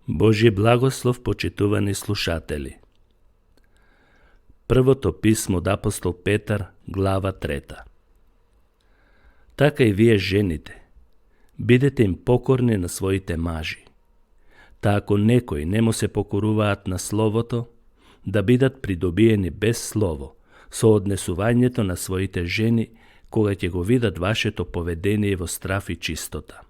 Божи благослов, почитувани слушатели. Првото писмо од апостол Петар, глава 3. Така и вие жените, бидете им покорни на своите мажи. Та ако некои не му се покоруваат на словото, да бидат придобиени без слово, со однесувањето на своите жени, кога ќе го видат вашето поведение во страф и чистота.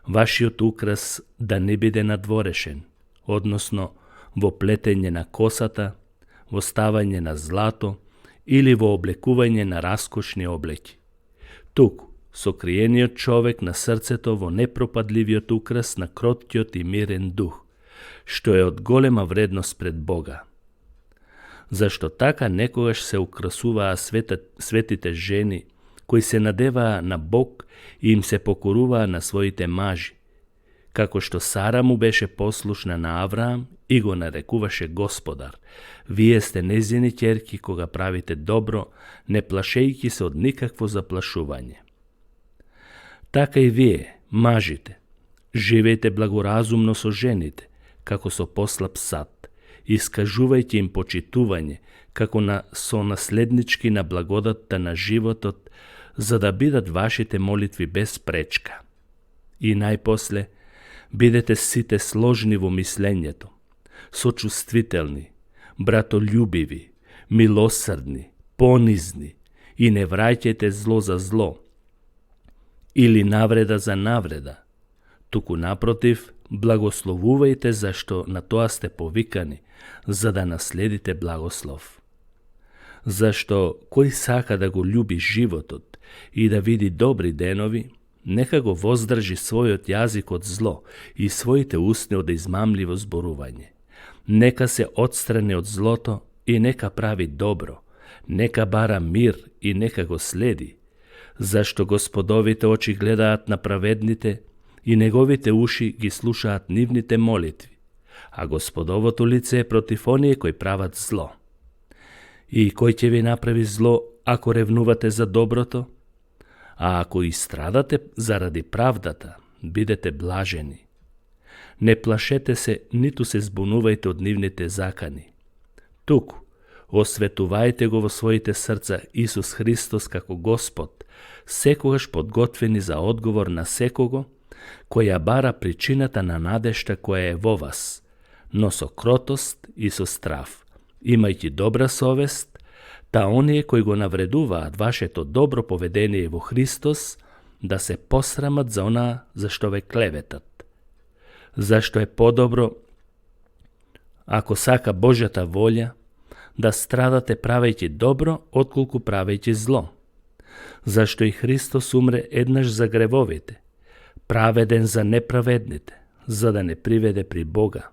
Вашиот украс да не биде надворешен, односно во плетење на косата, во ставање на злато или во облекување на раскошни облеки. Туку, сокриениот човек на срцето во непропадливиот украс на кроткиот и мирен дух, што е од голема вредност пред Бога. Зашто така некогаш се украсуваа светите жени, кои се надеваа на Бог и им се покоруваа на своите мажи, како што Сара му беше послушна на Авраам и го нарекуваше Господар. Вие сте незини ќерки кога правите добро, не плашејќи се од никакво заплашување. Така и вие, мажите, живејте благоразумно со жените, како со послаб сад, искажувајќи им почитување, како на сонаследнички на благодатта на животот, за да бидат вашите молитви без пречка. И најпосле, бидете сите сложни во мислењето, сочувствителни, братолюбиви, милосрдни, понизни и не враќајте зло за зло или навреда за навреда, туку напротив, благословувајте зашто на тоа сте повикани, за да наследите благослов. Зашто кој сака да го љуби животот и да види добри денови, нека го воздржи својот јазик од зло и своите усни од измамливо зборување. Нека се отстрани од злото и нека прави добро, нека бара мир и нека го следи, зашто Господовите очи гледаат на праведните и неговите уши ги слушаат нивните молитви, а Господовото лице е против оние кои прават зло. И кој ќе ви направи зло ако ревнувате за доброто? А ако и страдате заради правдата, бидете блажени. Не плашете се, ниту се збунувајте од нивните закани. Туку, осветувајте го во своите срца Исус Христос како Господ, секогаш подготвени за одговор на секого, која бара причината на надежта која е во вас, но со кротост и со страв, имајќи добра совест, та оние кои го навредуваат вашето добро поведение во Христос, да се посрамат за онаа за што ве клеветат. Зашто е подобро, ако сака Божјата волја, да страдате правејќи добро, отколку правејќи зло. Зашто и Христос умре еднаш за гревовите, праведен за неправедните, за да не приведе при Бога.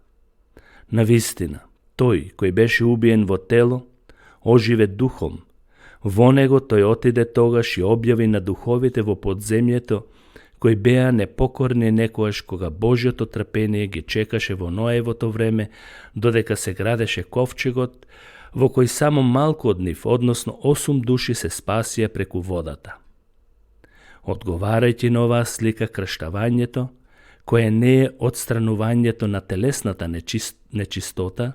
Навистина, тој кој беше убиен во тело, оживе духом. Во него тој отиде тогаш и објави на духовите во подземјето, кои беа непокорни некојаш кога Божјото трпение ги чекаше во Ноевото време, додека се градеше ковчегот, во кој само малку од нив, односно 8 души се спасија преку водата. Одговарајќи на оваа слика крштавањето, кое не е отстранувањето на телесната нечистота,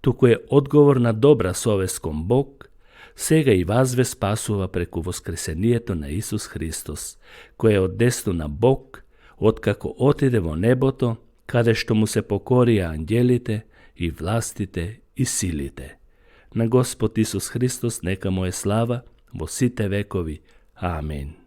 туку е одговор на добра совест кон Бог, сега и вас ве спасува преку воскресението на Исус Христос, кој е од десно на Бог, откако отиде во небото, каде што му се покорија ангелите и властите и силите. На Господ Исус Христос нека му е слава во сите векови. Амин.